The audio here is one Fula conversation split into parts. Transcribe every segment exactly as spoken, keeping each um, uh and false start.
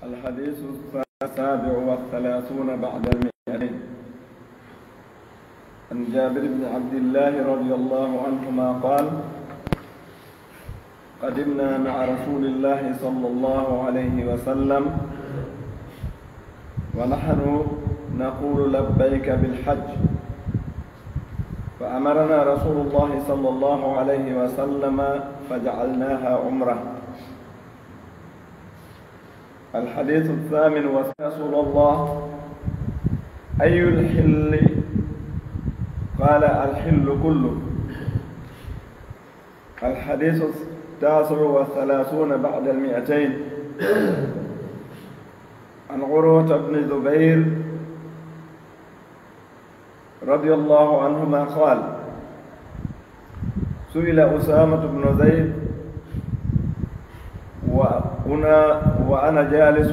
الحديث السابع والثلاثون بعد المائتين. عن جابر بن عبد الله رضي الله عنهما قال: قدمنا مع رسول الله صلى الله عليه وسلم ونحن نقول: لبيك بالحج، فأمرنا رسول الله صلى الله عليه وسلم فجعلناها عمرة. الحديث الثامن: يا رسول الله، أي الحل؟ قال: الحل كله. الحديث التاسع والثلاثون بعد المائتين. عن عروة بن الزبير رضي الله عنهما قال: سئل أسامة بن زيد وأنا، وأنا جالس: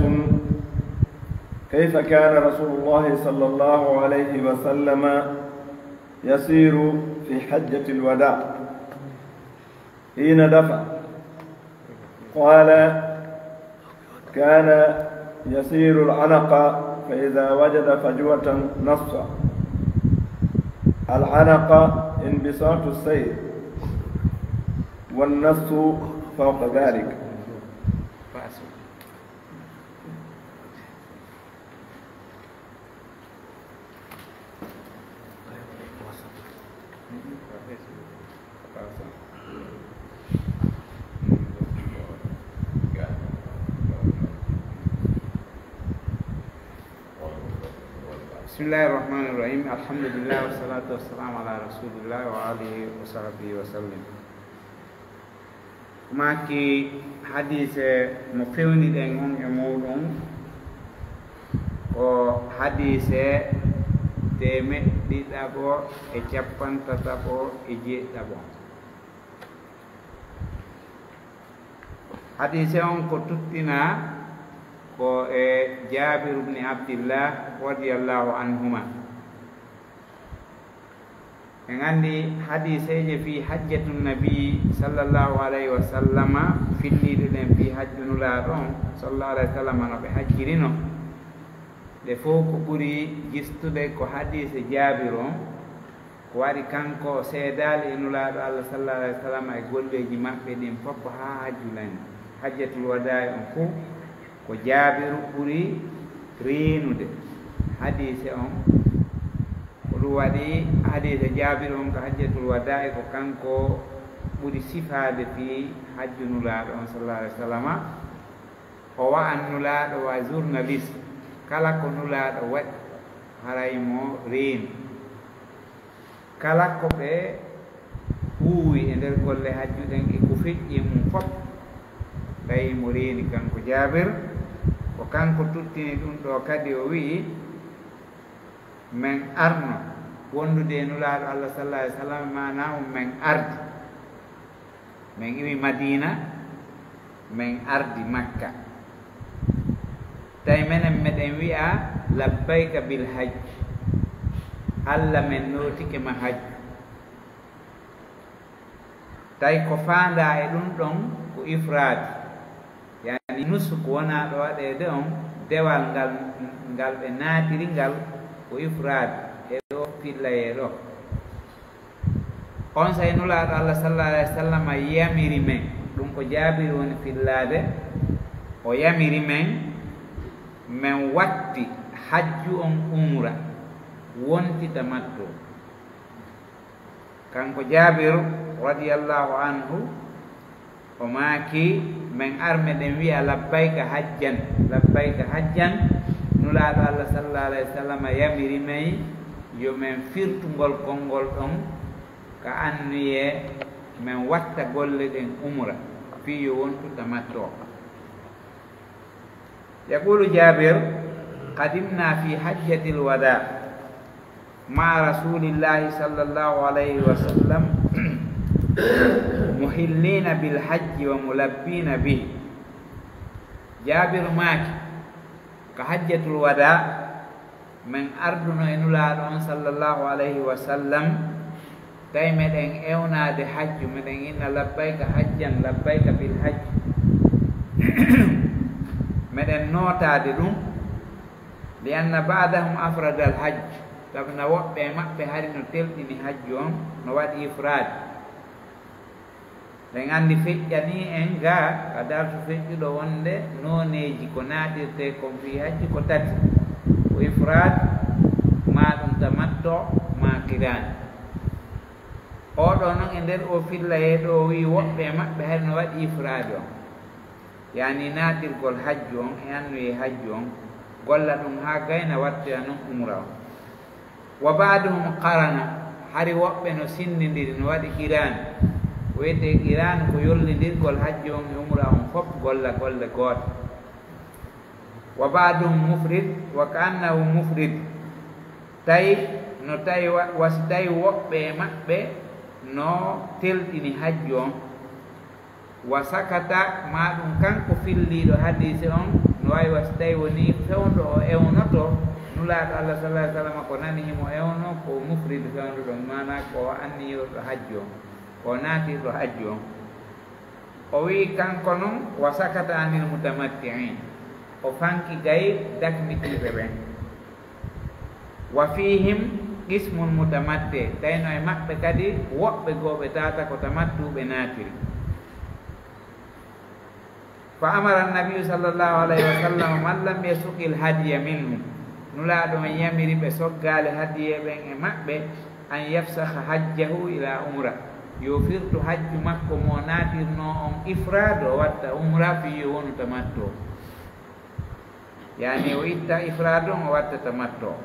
كيف كان رسول الله صلى الله عليه وسلم يسير في حجة الوداع حين دفع؟ قال: كان يسير العنق، فإذا وجد فجوة نص. العنق انبساط السير، والنص فوق ذلك. بسم الله الرحمن الرحيم. الحمد لله والصلاة والسلام على رسول الله وآله وصحبه وسلم. Maaki hadiise mo fewniɗen on e muuɗum ko hadiise teemeɗɗe ɗiɗaɓo e cappanɗe tataɓo e jeeɗiɗaɓo. Hadiise on ko tuttinaa ko e Jaabir ibn Abdillah radiyallahu anhuma. En anndi hadiiseeje fii hajjatu nabii sallallahu alayhi wa sallama, finniiɗe ɗen fii hajju Nulaaɗo on sallallahu alayhi wa sallam no ɓe hajjirino. Ɗe fow ko ɓuri gistude ko hadiise Jaabir on, ko waɗi kanko o seedaali e Nulaaɗo Allah sallallahu alayhi wa sallam e golleeji maɓɓe ɗin fow haa hajju lan, hajjatul wadaa'i on fow. Ko Jaabiru ɓuri reenude hadiise on. Ko ɗum waɗi hadiise Jaabiru on ka hajjatul wadaa'i ko kanko ɓuri sifaade fii hajju Nulaaɗo on sallallahu alayhi wa sallama. O wa'an Nulaaɗo wa journaliste, kala ko Nulaaɗo waɗi haray mo reeni. Kala ko ɓe huuwi e nder golle hajju ɗen e ko feƴƴi e mum fow, tawi mo reeni kanko Jaabir. Ko kanko tuttini ɗum ɗoo kadi, o wi'i, men arno wondude e Nulaaɗo Allah sallallahu alayhi wa sallam, maanaa on men ardi. Men iwi Madiina, men ardi Makka. Tawi menen meɗen wi'a, "Labbayka bil hajj." Alla, men nootike ma hajju. Tawi ko faandaa e ɗum ɗon ko ifraad. Yaani nusuk wonaa ɗo waɗeede on, dewal ngal, ngal ɓe naatiri ngal ko ifraad e ɗo fillayee ɗo. Onsay Nulaaɗo Allah sallallahu alayhi wa sallam yamiri men, ɗum ko Jaabir woni fillaade, o yamiri men, men watti hajju on umra, wonti tamattu. Kanko Jaabir radiyallahu anhu, o maaki, men ar meɗen wi'a, "Labbayka hajjan, labbayka hajjan." Nulaaɗo Allah sallallahu alayhi wa sallam yamiri men yo men firtu ngol konngol ɗon ka anniyee men watta golle ɗen umra, fii yo wontu tamattu. Yaqulu Jaabir, "Qadimna fi hajjatil wadaa ma'a Rasulillahi sallallahu alayhi wa sallam, muhillina bil hajji wa mulabbiina bihi." Jaabir maaki, ka hajjatul wadaa, men arduno e Nulaaɗo on sallallahu alayhi wa sallam, tawi meɗen ewnaade hajju, meɗen inna, "Labbayka hajjan, labbayka bil hajj." Meɗen nootaade ɗum, li anna ba'dahum afrada al hajj, sabu na woɓɓe e maɓɓe hari no telɗini hajju on, no waɗi ifraad. Ɗen anndi feƴƴanii en ga ka darsu feƴƴuɗo wonde nooneeji ko naatirtee kon fii hajji ko tati, ko ifraad, maa ɗum tamatto, maa qiraan. Oo ɗoo non e nder oo fillayee ɗoo o wi'i woɓɓe e maɓɓe hari no waɗi ifraad on. Yaani naatirgol hajju on e anniyee hajju on, golla ɗum haa gayna wattoya non umra on. Wa ba'duhum qarana, hari woɓɓe no sinndindiri no waɗi qiraan. Ko wi'etee qiraan ko yollindirgol hajju on e umra on fof golla golle goote. Wa ba'duhum mufrid, wa ka'annahu mufrid. Tawi no tawi wa, wa si tawi woɓɓe e maɓɓe no telɗini hajju on. Wa sakata, maa ɗum kanko filliiɗo hadiise on, no waawi wa si tawi wonii fewndo o ewnoto, Nulaaɗo Allah sallallaahu alayhi wa sallam ko nani himo ewno ko mufrid fewndo ɗon, maanaa ko o anniyirɗo hajju on, ko o naatirɗo hajju on. O wi'i kanko non, wa sakata anil mutamatti'in, o fanki gay dakmitiiɓe ɓen. Wa fiihim qismun mutamatti, tawi no e maɓɓe kadi woɓɓe goo ɓe tawata ko tamattu ɓe naatiri. Fa amara annabiyu sallallaahu alayhi wa sallam man lam yasuqil hadiya minhum, Nulaaɗo on yamiri ɓe soggaali hadiyee ɓen e maɓɓe, an yafsaha hajjahu ila umra, yo firtu hajju makko mo naatirnoo on ifraad, o watta umra fii yo wonu tamattu. Yaani o itta ifraad on, o watta tamattu.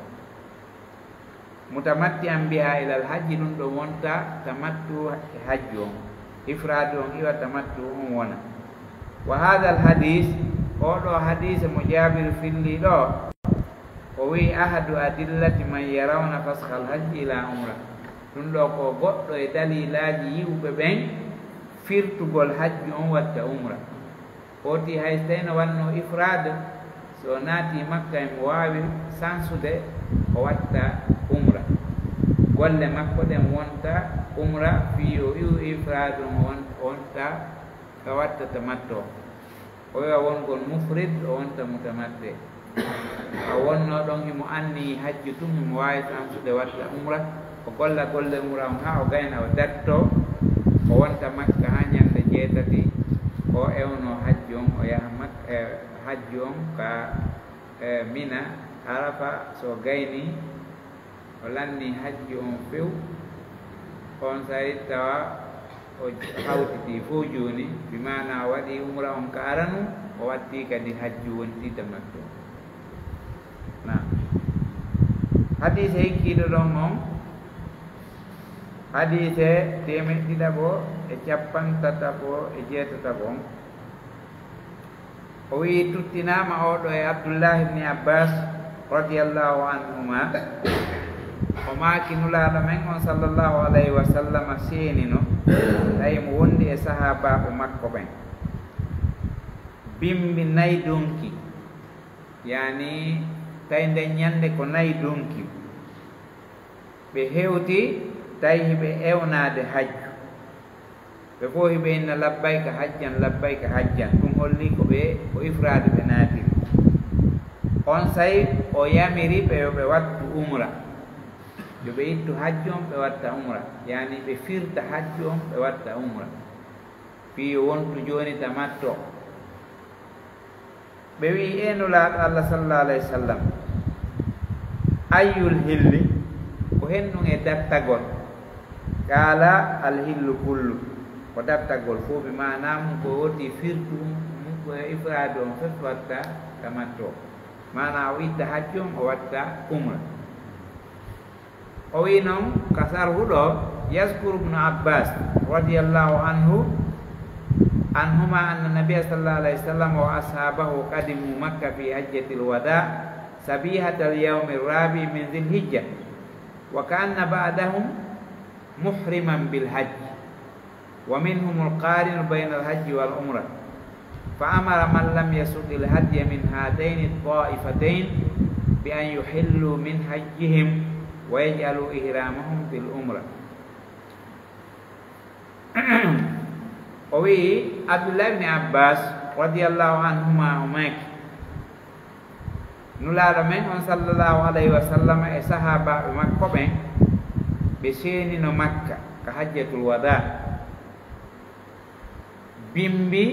Mutamatti'an biha ilal hajji, ɗum ɗon wonta tamattu e hajju on. Ifraad on iwa, tamattu on wona. Wa haadal hadiis, oo ɗoo hadiise mo Jaabiru filli ɗoo, o wi'i, ahadu adillati man yarawna faskhal hajji ila umra. Ɗum ɗoo ko goɗɗo e daliilaaji yi'uɓe ɓen firtugol hajju on watta umra. Hooti hay so tawii no wannoo ifraad, so o naatii Makka himo waawi sansude o watta umra. Golle makko ɗen wonta umra, fii o iwu ifraad on, o won-, o wonta, o watta tamattu. O iwa wongol mufrid, o wonta mutamatti. O wonnoo ɗon himo anniyii hajju tun, himo waawi sansude watta umra. O golla golle umra on haa o gayna o dartoo, o wonta Makka haa ñannde jeetati, o ewnoo hajju on, o yaha Mak-, e, hajju on ka, e, Mina, Arafa, so o gaynii, o lannii hajju on few, onsay tawa o hawtitii fow jooni, bi maanaa o waɗii umra on ka aranu, o wattii kadi hajju wontii tamattu. Naam. Hadiise hikkiiɗo ɗon on, hadiise teemeɗɗe ɗiɗaɓo e cappanɗe tataɓo e jeetataɓo on. O wi'i, tuttinaama oo ɗoo e Abdullahi ibni Abbas radiyallahu anhuma. O maaki Nulaaɗo men on sallallahu alayhi wa sallam seenino, tawi mo wondi e sahaabaaɓe makko ɓen. Bimbi nayi donki, yaani tawi nden ñannde ko nayi donki. Ɓe hewti, tawi hiɓe ewnaade hajju. Ɓe fow hiɓe inna, labbayka hajjan, labbayka hajjan. Ɗum holli ko ɓe, ko ifraade ɓe naatiri. Onsay o yamiri ɓe yo ɓe wattu umra. Yo ɓe ittu hajju on, ɓe watta umra. Yaani ɓe firta hajju on, ɓe watta umra. Fii yo wontu jooni tamattu. Ɓe wi'i, ee Nulaaɗo Allah sallallahu alayhi wa sallam, ayyul hilli, ko honɗum e dattagol? Qaala, al hillu kullu, ko dattagol fow, bi maanaa mun ko woti firtu, mun ko ifraadu on fof watta tamattu. Maanaa o itta hajju on, o watta umra. O wi'i non ka sarhu ɗoo, yazkuru Ibnu Abbas radiyallahu anhu, anhuma anna Nabiyya sallallahu alayhi wa sallam wa ashabahu qadimu Makka fi hajjatil wada, sabihatal yawmi rabi min Dhil Hijja, wa ka'anna ba'dahum muhriman bil hajj. ومنهم القارن بين الحج والعمرة، فأمر من لم يسق الهدي من هاتين الطائفتين بأن يحلوا من حجهم ويجعلوا إحرامهم بالعمرة. O wi'i, Abdullah ibn Abbas radiyallahu anhuma o maaki, Nulaaɗo men on, sallallahu alayhi wa sallam, e sahaabaaɓe makko ɓen, ɓe seenino Makka ka hajjatul wadaa. Bimbi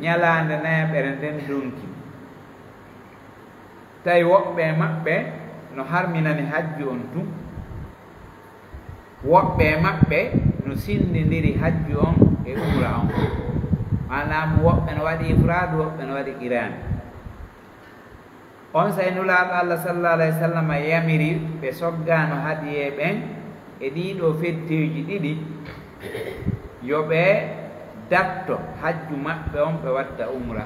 ñalaande nayaɓere nden ndunki. Tawi woɓɓe e maɓɓe no harminani hajju on tun. Woɓɓe e maɓɓe no sendindiri hajju on e umra on. Maanaam, woɓɓe no waɗi ifraadu, woɓɓe no waɗi qiraani. Onsay Nulaaɗo Allah, sallallahu alayhi wa sallam, yamiri ɓe soggaano hadiyee ɓen e ɗii ɗoo fetteeji ɗiɗi, yo ɓe datto hajju maɓɓe on, ɓe watta umra.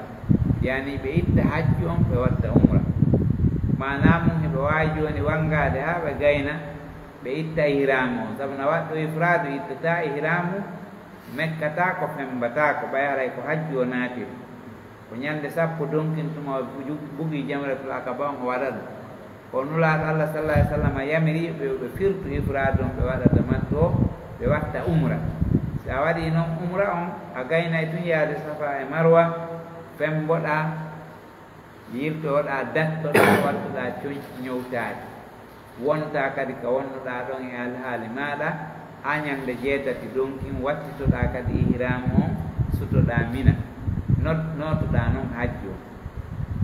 Yaani, ɓe itta hajju on, ɓe watta umra. Maanaa mun, hiɓe waawi jooni wanngaade haa ɓe gayna, ɓe itta ihraamu on. Sabu na waɗɗo ifraadu, ittataa ihraamu, mekkataako, femmbataako, ɓay haray ko hajju o naatiri. Ko ñande sappo donkin tuma o ju-, bugii Jamratul Aqaba on, o waɗa ɗum. Ko Nulaaɗo Allah, sallallahu alayhi wa sallam, yamiri ɓe, ɓe firtu ifraadu on, ɓe waɗa tamattu o, ɓe watta umra. Si a waɗii non umra on, a gaynay tun yaade Safa e Marwa, femmboɗaa, yiltoɗaa, dattoɗaa, wattuɗaa coñci ñowtaari. Wontaa kadi ka wonnoɗaa ɗon e alhaali maaɗa, haa ñande jeetati donkin, wattitoɗaa kadi ihraamu on, sutoɗaa Mina. Not-, nootoɗaa non hajju on.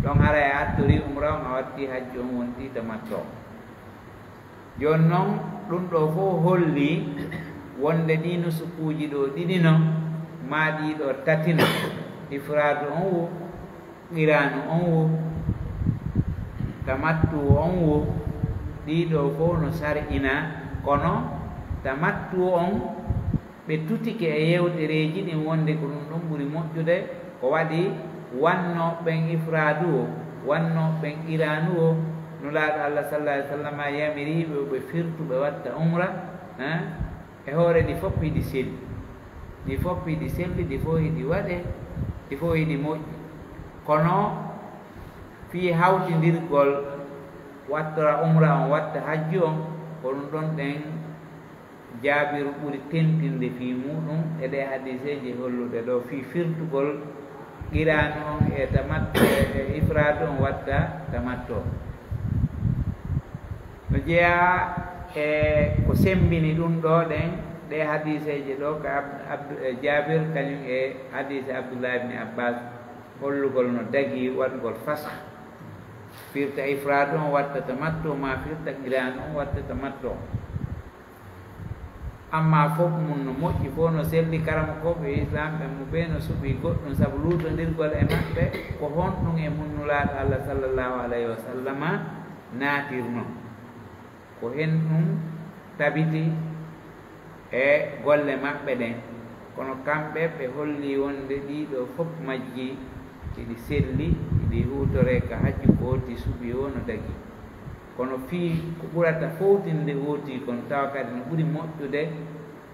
Ɗon haray a attorii umra on, a wattii hajju on, wontii tamattu. Jooni non, ɗun ɗoo fow hollii wonde ɗii nusukuuji ɗoo ɗiɗi no, maa ɗii ɗoo tati no, ifraadu on wo, qiraanu on wo, tamattu on wo, ɗii ɗoo fow no sar'inaa, kono tamattu on, ɓe tutike e yewtereeji ɗin wonde ko ɗun ɗon ɓuri moƴƴude, ko waɗi wannooɓe ɓen ifraadu o, wannooɓe ɓen qiraanu o, Nulaaɗo Allah, sallallahu alayhi wa sallam, yamiri ɓe, ɓe firtu, ɓe watta umra, eh, e hoore ɗi fow hiɗi selli. Ɗi fow hiɗi selli, ɗi fow hiɗi waɗe, ɗi fow hiɗi moƴƴi. Kono fii hawtindirgol, wattora umra on, watta hajju on, ko ɗun ɗon ɗen Jaabiru ɓuri tentinde fii muuɗum e ɗee hadiiseeje holluɗe ɗoo fii firtugol qiraanu on e tamattu, e, e ifraadu on watta tamattu. No jeyaa e ko semmbini ɗun ɗoo ɗen, ɗee hadiiseeje ɗoo ka Ab-, Abdu-, e Jaabir, kañum e hadiise Abdullah ibn Abbas, hollugol no dagii waɗugol fasx, firta ifraadu on watta tamattu, maa firta qiraanu on watta tamattu. Ammaa fow mun no moƴƴi, fow no selli, karamokooɓe Islaam ɓen mo ɓee no suɓii goɗɗum sabu luutondirgol e maɓɓe, ko honɗum e mun Nulaaɗo Allah, sallallahu alayhi wa sallama, naatirnoo? Ko hen ɗum tabiti e golle maɓɓe ɗen. Kono kamɓe, ɓe hollii wonde ɗii ɗoo fow majji hiɗi selli, hiɗi huutoree ka hajju ko wonti suɓii woo no dagii. Kono fii ko ɓurata fowtinde wonti kon, tawa kadi no ɓuri moƴƴude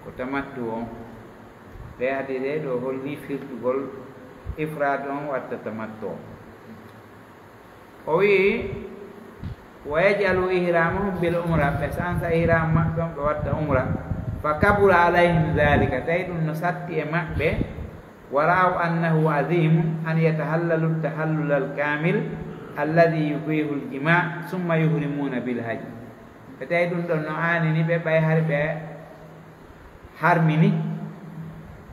ko tamattu on. Ɗee hadiise ɗoo hollii firtugol ifraad on watta tamattu on. O wi'i, "Wa yaj'alu ihramahum bil umra," ɓe sansa ihram maɓɓe on, ɓe watta umra. "Fa kabura alayhim dhalika," tawi ɗum no satti e maɓɓe. "Wa ra'aw annahu azimun an yatahallalu tahallulal kamil alladhi yubihu al jima', summa yuhrimuna bil hajj." Ɓe tawi ɗum ɗon no aanini ɓe, ɓay hari ɓe harmini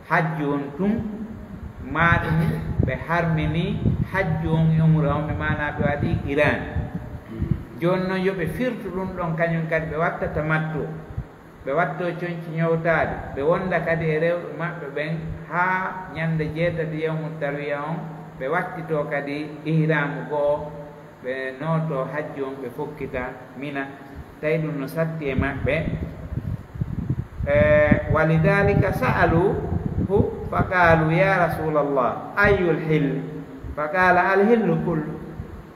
hajju on tun, maa ɗum ɓe harmini hajju on e umra on, ɓe maanaa ɓe waɗi qiraan. Jooni non, yo ɓe firtu ɗum ɗon kañum kadi, ɓe watta tamattu, ɓe watto conci ñowtaaɗi, ɓe wonda kadi e rewɓe maɓɓe ɓen haa ñande jeetati yawmu tarwiya on, ɓe wattitoo kadi ihraamu go'o, ɓe nootoo hajju on, ɓe fokkita Mina, tawi ɗum no satti e maɓɓe. E, "Walidhalika sa'aluhu, fa qalu, ya Rasulallah, ayyul hill?" Fa qala, "Al hillu kullu."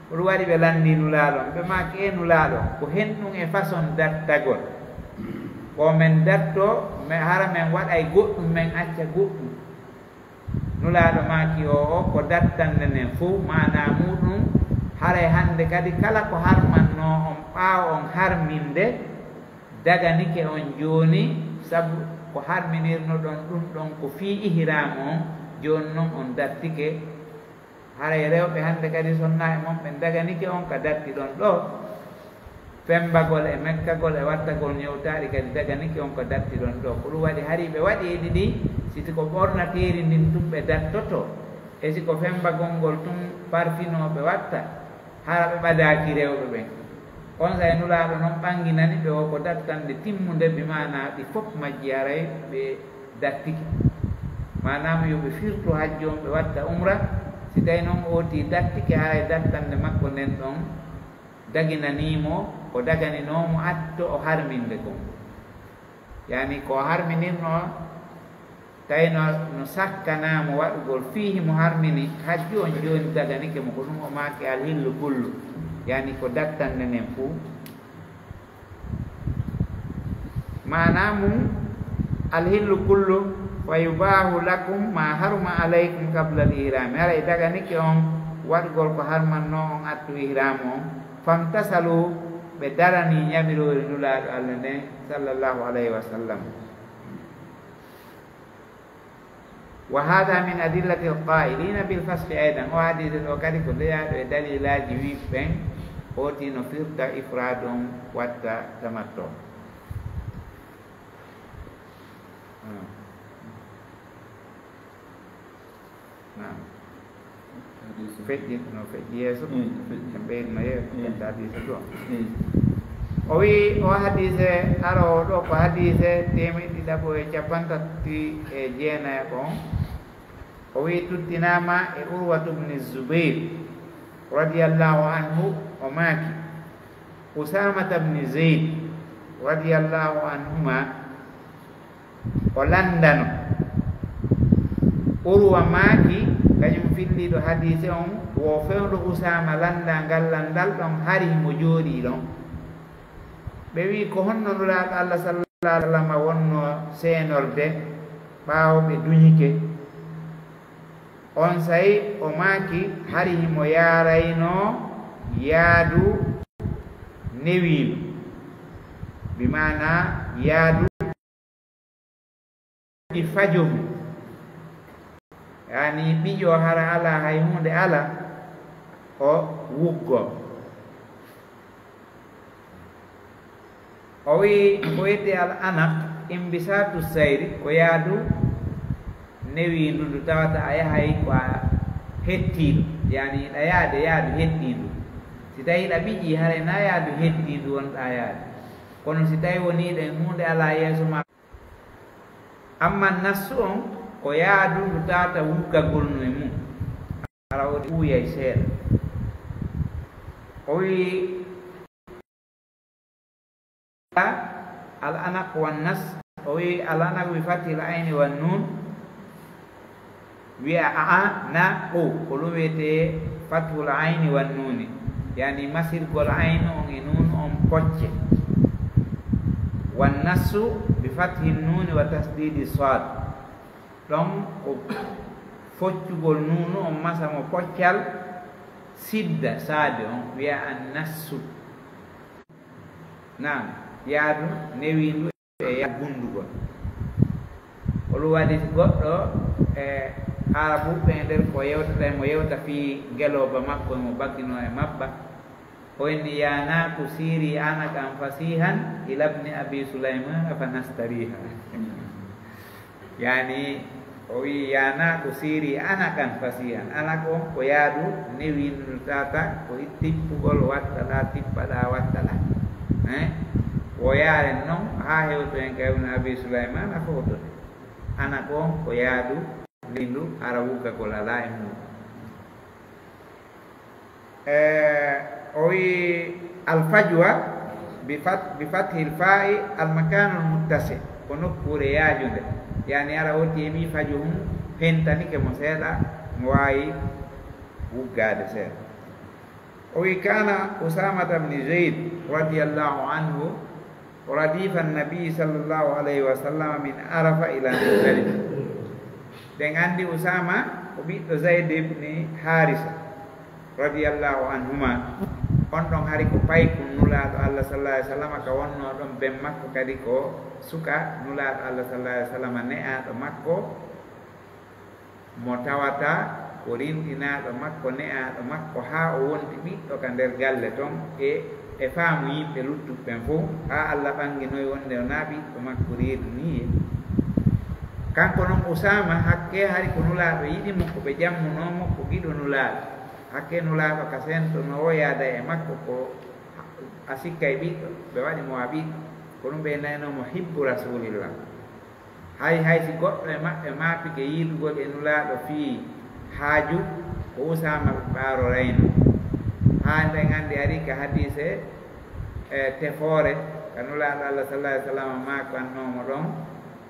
Ko ɗum waɗi ɓe lanndii Nulaaɗo on, ɓe maaki, "E Nulaaɗo, ko hen ɗum e façon dartagol? Ko men darto, me, hara men waɗay goɗɗum, men acca goɗɗum?" Nulaaɗo maaki, "Oo, ko dattande nden fow, maanaa muuɗum, haray hannde kadi kala ko harmannoo on ɓaawo on harminde, daganike on jooni, sabu ko harminirnoɗon ɗum ɗon ko fii ihraamu on, jooni non on dattike." Haray rewɓe hannde kadi sonnaaɓe mon ɓen daganike on ka datti ɗon ɗoo. Femmbagol e mekkagol e wattagol ñewtaaɗi kadi daganike on ko datti ɗon ɗoo. Ko ɗum waɗi hari ɓe waɗi e ɗiɗi, si ko ɓornateeri ndin tun ɓe dattoto, e si ko femmbagol ngol tun parfinoo ɓe watta, hara ɓe ɓadaaki rewɓe ɓen. Onsay Nulaaɗo non ɓannginani ɓe o ko dattande timmunde, bi maanaa ɗi fof majji haray ɓe dattike. Maanaa mo yo ɓe firtu hajju on ɓe watta umra, si tawi non o oti dattike haray dattande makko nden ɗon daginanii mo, o daganinoo mo atto o harminde kon. Yaani ko o harminirnoo, tawi no, no sakkanaa mo waɗugol fii himo harmini hajju on, jooni daganike mo, ko ɗum o maaki alhillu kullu, yaani ko dattande nden fuu. Maanaa mum, alhillu kullu, fa yubaahu lakum ma haruma alaykum qabla al ihrami. Haray daganike on waɗugol ko harmannoo on attu ihramu on. Famtasalu, ɓe daranii ñamiroori Nulaaɗo Alla nden, sallallahu alayhi wa sallam. Wa hada min adillati alqailina bil fasqi aydan. O hadiise ɗoo kadi ko jeyaaɗo e dalilaaji wiiɓe ɓen, hooti no firta ifraad on watta tamattu. Naam. Naam. Feƴƴi, no feƴƴi yeeso. Mm, feƴƴi. En ɓeydino yeeso, mm, ƴetta hadiise ɗoo. Mm. O wi'i, o hadiise aroowo ɗoo ko hadiise teemeɗɗe ɗiɗaɓo e cappanɗe tati e jeenayaɓo on. O wi'i, tuttinaama e Urwatu bni Zubayr, radiyallahu anhu, o maaki, Usaamata bni Zayd, radiyallahu anhuma, o lanndano. Urwa maaki, kañum filliiɗo hadiise on, wo fewndo Usaama lannda ngal lanndal ɗon, hari mo jooɗii ɗon. Ɓe wi'i, ko honno Nulaaɗo Alla, sallallahu alayhi wa sallam, wonnoo seenorde ɓaawo ɓe duñike? Onsay o maaki, hari himo yaaraynoo yaadu newiindu, bi maanaa yaadu ɗi fajohu, yaani ɓiƴo hara alaa hay huunde alaa, o wuggo. O wi'i, ko wi'etee al anaq, imbisaatu sayri, ko yaadu newiindu ndu tawata a yahay ko a hettiiɗo, yaani hiɗa yaade yaadu hettiindu. Si tawii hiɗa ɓiƴii, haray na yaadu hettiindu wonɗaa yaade. Kono si tawii wonii ɗen huunde alaa yeeso ma, amma nassu on ko yaadu ndu tawata wuggagol no e mum. Hara woodi ɓuuyay seeɗa. O wi'i, al anaq wan nas, o wi'i al anaq bi fathil ayni wan nun, wi'a a, a, na, qu, ko ɗum wi'etee fathul ayni wan nuni, yaani masirgol aynu on e nun on pocce. Wan nassu bi fathin nuni wa tasdidi sad, ɗon ko foccugol nunu on masa mo poccal, sidda saade on, wi'a an nassu. Naam, yaadu newiindu e yaadu bunndugol. Ko ɗum waɗi si goɗɗo e Aarabuuɓe e nder ko yewtata e mo yewta fii ngelooba makko e mo bagginoo e mabba. O inni, "Ya naaku siiri anakan fasihan ila bni Abi Sulaymana fa nastariha." Yaani, o wi'i, "Ya naaku siiri anakan fasihan." Anak on ko yaadu newiindu tata, ko tippugol, wattaɗaa, tippaɗaa, wattaɗaa. Eh? Wo yaaren non, haa hewtoyen ka Ibn Abi Sulaymana fowtoɗen. Anak on ko yaadu newiindu, hara wuggagol alaa e mum. Eh, o wi'i, "Al fajwa bi fat-, bi fathil fa'i al makanul muttasi'," ko nokkuure yaajunde. Yaani, hara o teemi fajwa mum, hentanike mo seeɗa, mo waawi wuggaade seeɗa. O wi'i, "Kana Usamata bni Zayd radiyallahu anhu radifa nabi sallallahu alayhi wa sallam min Arafa ila Muzdalifa." Ɗen anndi Usama ko ɓiɗɗo Zayd ibni Harisa, radiyallahu anhuma. On ɗon hari ko paykun Nulaaɗo Allah, sallallahu alayhi wa sallam, ka wonnoo ɗon ben makko, kadi ko suka Nulaaɗo Allah, sallallahu alayhi wa sallam, ne'aaɗo makko, mo tawata O rinɗinaaɗo makko, ne'aaɗo makko, haa o wonti ɓiɗɗo ka nder galle ton, e, e faamu yimɓe luttuɓe ɓen fow, haa Allah ɓanginoyi wonde wonaa ɓiɗɗo makko reedu nii. Kanko non Usaama, hakkee hari ko Nulaaɗo yiɗi mo, ko ɓe jammunoo mo, ko giɗo Nulaaɗo. Hakkee Nulaaɗo ka sentono o yaada e makko, ko a sikkay ɓiɗɗo, ɓe waɗi mo a ɓiɗɗo. Ko ɗum ɓe naynoo mo hibbu Rasuulillah. Hay, hay si goɗɗo e maɓɓe maapike yiidugol e Nulaaɗo fii haaju, ko Usaama ɓe ɓaarorayno. Haa nden anndi ari ka hadiise, e, tefoore, ka Nulaaɗo Allah sallallaahu alayhi wa sallam maakannoo mo ɗon,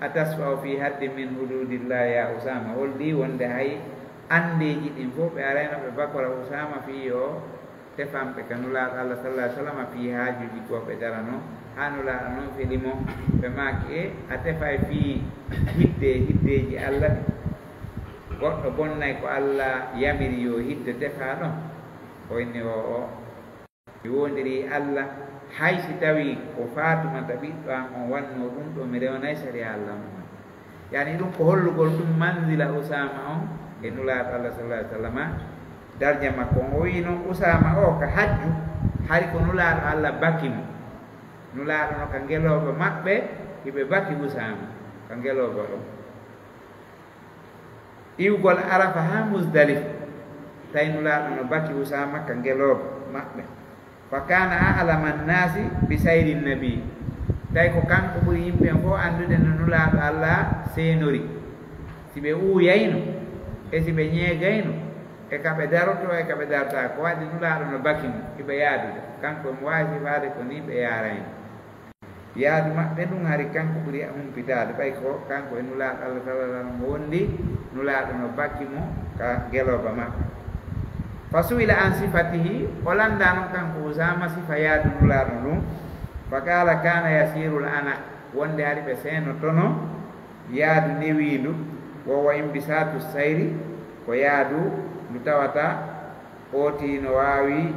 "Atasfa'u fii haddin min huduudillah ya Usaama?" Holli wonde hay anndeeji ɗin fow ɓe arayno ɓe bakora Usaama fii yo tefamɓe ka Nulaaɗo Allah sallallaahu alayhi wa sallam fii haajuuji goo ɓe daranoo, haa Nulaaɗo non feli mo, ɓe maaki, "E, a tefay fii hidde, hiddeeji Allah ɗin? Goɗɗo bonnay ko Allah yamiri yo hidde tefaa ɗon?" O inni, "Oo'o, mi woondirii Allah, hay si tawii ko Faatumata ɓiɗɗo an on wannoo ɗum ɗoo, mi rewnay sariya Allah on." Yani ɗum ko hollugol ɗum manzila Usaama on e Nulaaɗo Allah sallallaahu alayhi wa sallam, darja makko on. O wi'i non Usaama o ka hajju, hari ko Nulaaɗo Allah baki mo. Nulaaɗo no ka ngelooba maɓɓe, hiɓe baki Usaama ka ngelooba ɗon. Iwgol Arafa haa Muzdalifa, tawi Nulaaɗo no baki Usaama ka ngelooba maɓɓe. Fa kaana a'lama nnaasi bi sayri nnabi. Tawi ko kanko ɓuri yimɓe fow anndude no Nulaaɗo Allah seenori. Si ɓe uuyayno, e si ɓe ñeegayno, e ka ɓe darotoo, e ka ɓe dartaa, ko waɗi Nulaaɗo no baki mo, hiɓe yaadude. Kanko mo waawi sifaade ko nii ɓe yaarayno. Yaadu maɓɓe ndun hari kanko ɓuri humpitaade, ɓay ko kanko e Nulaaɗo Allah sallallaahu alayhi wa sallam wondi, Nulaaɗo no baki mo ka ngelooba maɓɓe. Fa su'ila an sifatihi, o lanndaa non kanko Usaama sifa yaadu Nulaaɗo ndun. Fa qaala kaana yasiirul anaq, wonde hari ɓe seenotono yaadu newiindu, wa huwa inbisaatu sayri, ko yaadu ndu tawata ootii no waawi